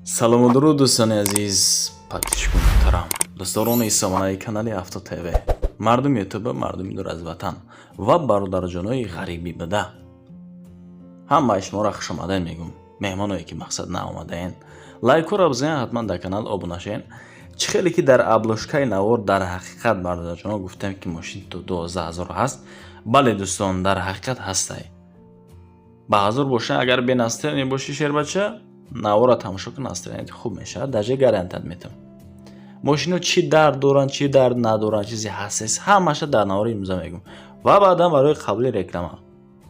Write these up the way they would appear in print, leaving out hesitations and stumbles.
Салому дуруд, дӯстони азиз, подписчику муҳтарам, дӯстдорони сомонаи канали Авто ТВ, мардуми Ютуба, мардуми дур аз ватан ва бародарҷонои ғарибӣ буда, ҳамаи шуморо хушомадед мегӯм. Меҳмоное, ки мақсад наомадаен, лайкҳоро бизанед, ҳатман дар канал обуна шавед. Чӣ хеле ки дар обложкаи навор, дар ҳақиқат, бародарҷоно, гуфтем, ки мошин то 12 000 ҳаст. Бале, дӯстон, дар ҳақиқат ҳастай. Ба ҳазур боша, агар бе настроение бошӣ, шербача, навора тамошо кун, настроеният хуб мешавад, даже гарантият метавон. Мошино чӣ дард доранд, чӣ дард надоранд, чизе ҳастест, ҳамаша дар навори имрӯза мегӯм. Ва баъдан барои қабули реклама,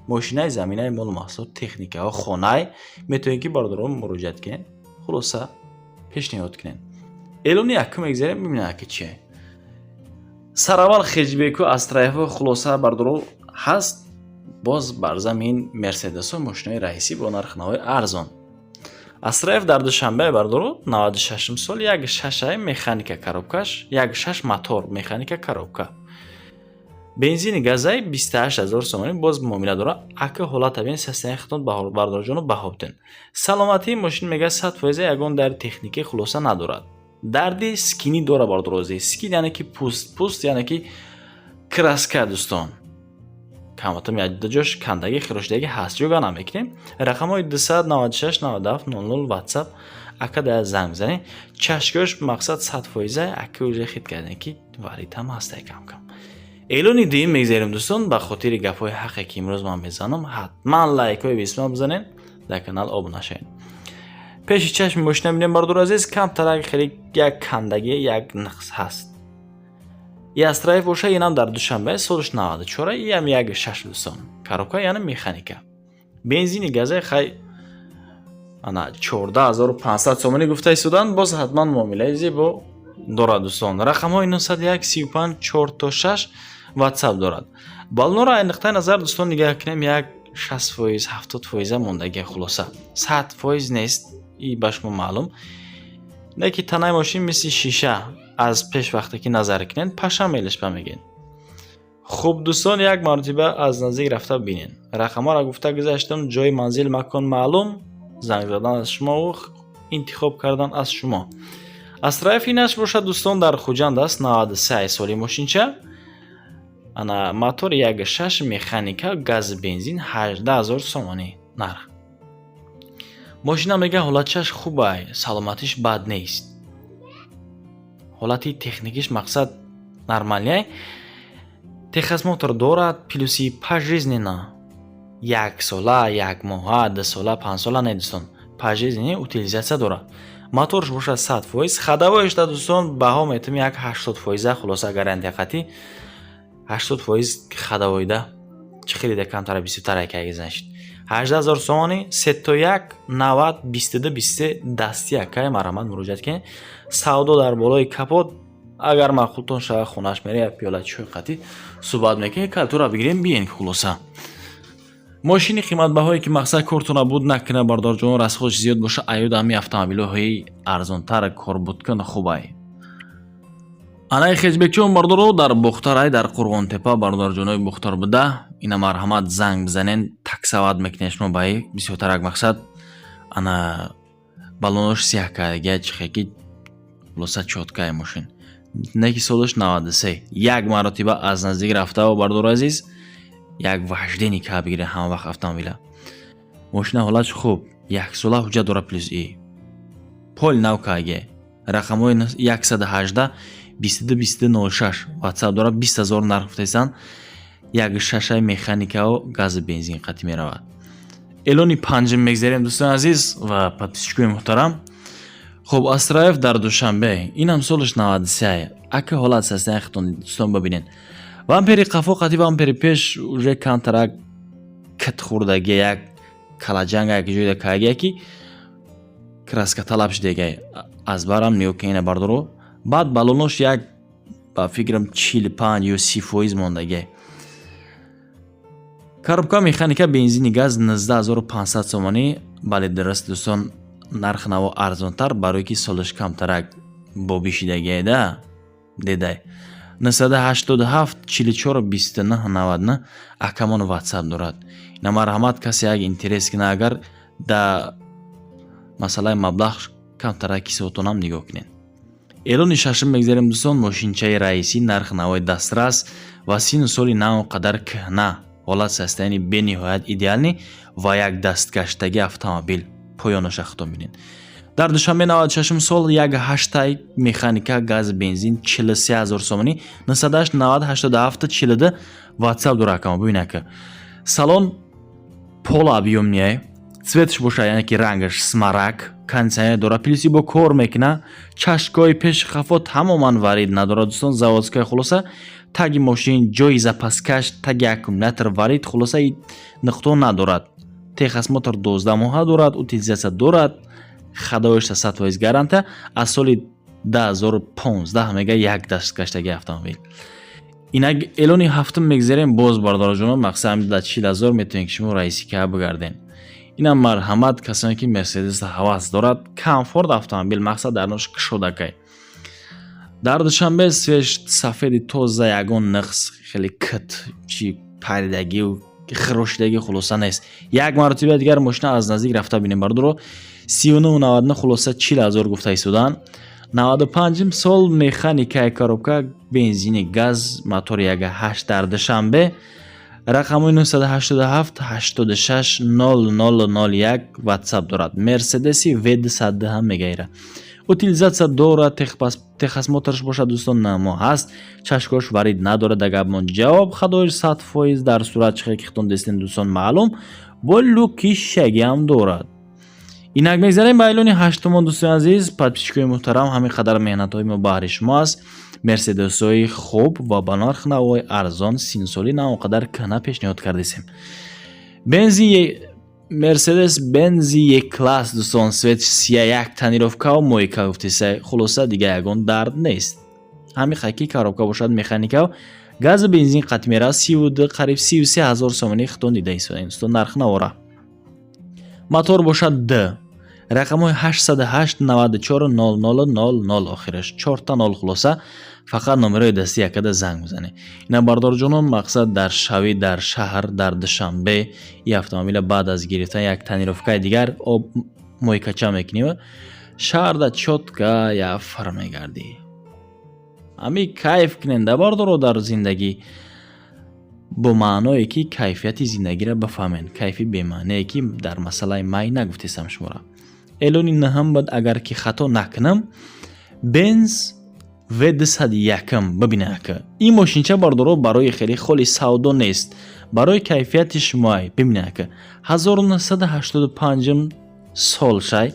мошинаи, заминаи, молу маҳсулот, техникаҳо, хонай метавонед, ки бародарон, муроҷиат кунед, хулоса, пешниҳод кунед. Эълони якум мегзарем, бибинем, ки чие. Сараввал хэтчбеку Астраевҳо, хулоса, бародаро, ҳаст. Боз бар замин Мерседесҳо, мошинои раисӣ бо нархнавои арзон. Астраев дар Душанбе, бародаро, 96 сол, як шашай, механика, коробкаш як шаш, мотор, механика, коробка, бензини газай, 28 000 сомонӣ, боз муомила дора. Ака, ҳолата бин, состояни худтон, бародарҷону, баҳо биден. Саломатии мошин, мега, 100%, ягон дарди техникӣ, хулоса, надорад. Дарди скини дора, бародарози, скин яъне ки пӯст, пӯст яъне ки краска, дӯстон, каматам якда ҷош кандагӣ, хирошидагӣ ҳаст, ҷога намекунем. Рақамҳои 296 97 00 WhatsApp, ака да занг бизанед. Чашкош, мақсад, 100%, ака уже хит кардем, ки варитам ҳастай кам-кам. Эълони дуюм мегзарем, дӯстон. Ба хотири гапҳои ҳақе, ки имрӯз ман мезанам, ҳатман лайкҳои бисма бизанед, дар канал обуна шавед. Пеши чашми мошина бинем, бародари азиз, камтарак хеле як кандагӣ, як нақс ҳаст. И Астраев боша, инам дар Душанбе, солаш 94, иам як шаш, дӯстон, коробка, яъне механика, бензини газай. Хай, ана, 14 500 сомонӣ гуфта истоданд, боз ҳатман муомилаи зебо дорад, дӯстон. Рақамҳои 901 35 4 то 6 WhatsApp дорад. Баллонро ай нуқтаи назар, дӯстон, нигаҳ кунем, як 60%, 70 фоиза мондагия, хулоса, 100% нест, и ба шумо маълум. Не ки танаи мошин мисли шиша, аз пеш вақте ки назар кунед, паша мелешпа мегӯед. Хуб, дӯстон, як маротиба аз наздик рафта бинед. Рақамҳоро гуфта гузаштам, ҷои, манзил, макон маълум, занг задан аз шумову интихоб кардан аз шумо. Астраев инаш бошад, дӯстон, дар Хуҷанд аст, 93 соли мошинча, ана, мотор як шаш, механика, газ, бензин, 18 000 сомонӣ нарх. Мошина, мега, ҳолатчаш хубай, саломатиш бад нест, ҳолати техникиш, мақсад, нормальный, техосмотр дорад, плюси пожизненно, як сола, як моҳа, 2 сола, 5 сола не, дӯстон, пожизненный утилизация дорад. Моторш бошад 100%, ходовоишда, дӯстон, баҳо метавем як 80 фоиза, хулоса, гарантия қатӣ 80% ходовойда. Чӣ хелида камтара, бисёртара кайгизаншид. 18 000 сомонӣ, сето як 90 22 23 дасти. Акай, марҳамат, муроҷиат кунед. Савдо дар болои капот. Агар маъқултон шава, хонаш мере, як пиёла чой қатӣ суҳбат мекунед, калтура бигирем, биен. Хулоса, мошини қиматбаҳое, ки, мақсад, кортона буд накунад, бародарҷон, расходш зиёд боша, аюд ҳами автомобилҳои арзонтар корбудкун хубай. Анаи хэтчбекчон, бардоро, дар Бохтарай, дар Қурғонтепа, бародарҷонои Бохтар буда, ина марҳамат, занг бизанен, таксовать мекунед шумо баи бисёртарак. Мақсад, ана, баллонош сиҳ кардагия, чихе ки, хулоса, чёткая мошин. Неки солаш 93. Як маротиба аз наздик рафтаву, бардори азиз, як вождение ка бигиред ҳама вақт автомобила. Мошина ҳолатш хуб, яксола ҳуҷҷат дора, плюс и пол нав каге. Рақамҳои 118 22 22 06 WhatsApp дорад. 20 000 нарх гуфтаистанд, як шашаи, механикао, гази, бензин қатӣ меравад. Эълони панҷум мегзарем, дӯстони азиз ва подписчикои муҳтарам. Хуб, Астраев дар Душанбе, инам солаш 93. Ака, ҳолат состояни худтон, дӯстон, бибинед. Бампери қафо қатӣ бампери пеш уже камтарак кит хӯрдагия, як калаҷанга, як ҷойда кагия, ки краска талаб шудегай. Аз барам нигоҳ кунед, бардоро. Баъд баллонош як, ба фикрам, 45 ё 30% мондагия. Коробка, механика, бензини, газ, 19 500 сомонӣ. Бале, дуруст, дӯстон, нархи наво арзонтар, барое ки солаш камтарак бобишидагиеда дедай. 987 44 29 99 акамон WhatsApp дорад. Ина марҳамат, касе як интерес кина, агар да масъалаи маблағ. Камтара кисотонам нигоҳ кунед. Эълони шашум мегзарем, дӯстон. Мошинчаи раисӣ, нарх навои дастрас ва сину соли на он қадар кӯҳна, ҳолат, состояние бениҳоят идеальный ва як дастгаштаги автомобил. Поёнаша худтон бинед. Дар Душанбе, 96 сол, як ҳаштай, механика, газ, бензин, 43 000 сомонӣ. 98 90 87 42 ватсап дора акама. Бибин, ака, салон полуобъёмный, цветш боша, яъне ки рангаш смарагд, кондиционер дора, плюси бо кор мекуна, чашкои пеши хафо тамоман варид надорад, дӯстон, заводской. Хулоса, таги мошин, ҷои запаскаш, таги аккумулятор варид, хулоса, нуқто надорад. Техосмотр 12 моҳа дорад, утилизация дорад, ходовойша 100% гарантия. Аз соли 2015 мега, як дастгаштаги автомобил. Инак эълони ҳафтум мегзарем боз, бародароҷонон. Мақсад, да 40 000 метавонед, ки шумо раиси ка бигарден. Инам марҳамат, касоне ки Мерседес ҳавас дорад, комфорт автомобил, мақсад, дар нош кушодакай. Дар Душанбе, свеж, сафеди тоза, ягон нақс, хеле кит чи паридагию хирошидагӣ, хулоса, нест. Як маротиба дигар мошина аз наздик рафта бинем, бардоро. 39,99, хулоса, 40 000 гуфта истодаанд. 95-м сол, механикаи, коробка бензини газ, мотори 1,8, дар Душанбе. Рақамҳои 987 86 0001 ватсап дорад. Мерседеси В200 ҳам мегайра, утилизация дорад, техосмотрш бошад, дӯстон, намо ҳаст, чашкош варид надорад. Дагабмон ҷавоб, ходовойш 100% дар сурат чихе ки хитон дестен, дӯстон, маълум, бо люки шагиам дорад. Инак мегзарем ба эълони ҳаштумон. Дӯстони азиз, подписчикои муҳтарам, ҳамин қадар меҳнатҳои мо баҳри шумо аст. Мерседесҳои хуб ва ба нарх навои арзон, синсолӣ на он қадар кӯҳна пешниҳод кардесем. Бензи Мерседес Бензи Е класс, дӯстон, цвет сия, як тонировкау мойка гуфтеса. Хулоса, дига ягон дард нест. Ҳамин хаки коробка бошад, механикау, газу бензин қатмера, 32, қариб 33 000 сомонӣ. Хитон дида истодаем, дӯстон, нарх навора. Мотор бошад д, рақамҳои 808 94 00 00, охираш чорта нол. Хулоса, фақат номерои дасти якада занг бизанед. Ина, бардорҷонон, мақсад, дар шавӣ, дар шаҳр, дар Душанбе и автомобила баъд аз гирифтан як тонировкаи дигар, об мойкача мекунӣ, шаҳрда чётко я фар мегардӣ. Ҳами кайф кунен да, бардоро, дар зиндагӣ, бо маъное ки кайфияти зиндагиро бифаҳмен, кайфи бемаънее ки дар масъалаи май нагуфтесам шуморо. Эълони наҳам буд, агар ки хато накунам, Бенз В201. Бибина, ака, ин мошинча, бардоро, барои хеле холи савдо нест, барои кайфияти шумоай. Бибина, ака, 1985 сол шай,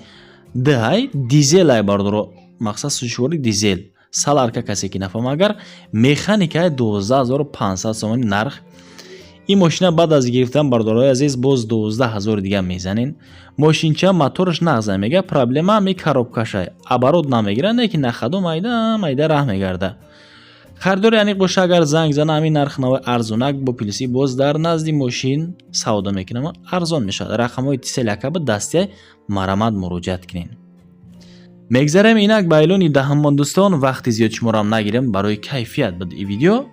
дҳай, дизелай, бардоро, мақсад, сӯзишвори дизел, солярка, касе ки нафаҳма агар, механикаи, 12 500 сомони нарх. Ин мошина баъд аз гирифтан, бардорои азиз, боз 12 000 дига мезанен. Мошинча мотораш нағза мега, проблема ами коробкашай, оборот намегира, не ки нахадо майда майда раҳ мегарда. Харидори аниқ боша, агар занг зана, ҳамин нарх навои арзонак, бо плюси боз дар назди мошин савдо мекунам, арзон мешавад. Рақамҳои Тисел якаба дастия, марамат муроҷиат кунед. Мегзарем инак ба эълони даҳамон. Дӯстон, вақти зиёд шуморо нагирем, барои кайфият буд и видео.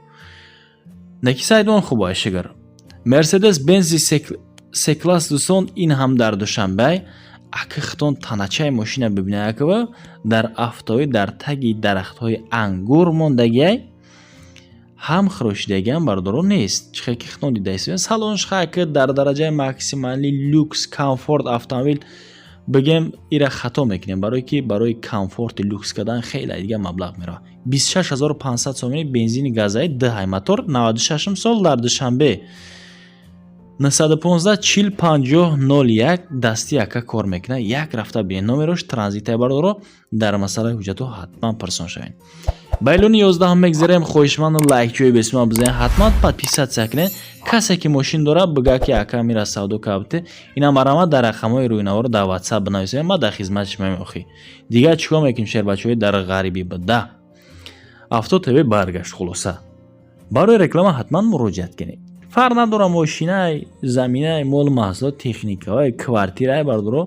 Неки сайдон хуб шигр. Мерседес Бензи С класс, дӯстон, ин ҳам дар Душанбе. Ака, хитон таначаи мошина бибинед, акава, дар автои, дар таги дарахтҳои ангур мондагиай, ҳам хирошидагиам, бардоро, нест. Чихе ки хитон дидаистед, салонш хака дар дараҷаи максимальный люкс, комфорт автомобил бигем, ира хато мекунем, барое ки барои комфорти люкс кардан хеле дига маблағ меравад. 26 500 сомонӣ, бензини газаи, дҳай мотор, 96 сол, дар Душанбе. 915 40 50 01 дасти яка кор мекунад. Як рафта бинед, номерош транзитаи, бардоро, дар масъалаи ҳуҷҷатҳо ҳатман пурсон шавед. Ба эълони 11-ҳам мегзарем. Хоҳишманду лайкчӯи бесима бизанед, ҳатман подписаться кунед. Касе ки мошин дорад, бига ки ака, мира савдо кабте. Ина марҳамат, дар рақамҳои рӯйнаворо дар ватсап бинависед, ма дар хизмати шумоем. Охӣ, дигар чӣ кор мекунем, шербачаҳои дар ғарибӣ буда? Авто ТВ баргашт. Хулоса, барои реклама ҳатман муроҷиат кунед. Фарқ надорад, мошинай, заминай, молу маҳсулот, техникаҳои, квартираи, бардоро,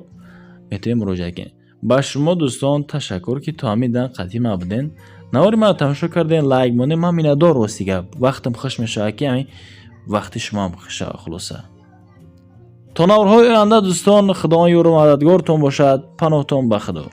метавонед муроҷиат кунед. Ба шумо, дӯстон, ташаккур, ки то ҳамин дан қатъи ма буден, навори маро тамошо кардем, лайк монем. Ман миннатдор. Рости гап, вақтам хуш мешавад, ки ҳамин вақти шумоам хуш шавад. Хулоса, то наворҳои оянда, дӯстон, Худованд ёру мададгортон бошад. Паноҳтон ба Худо.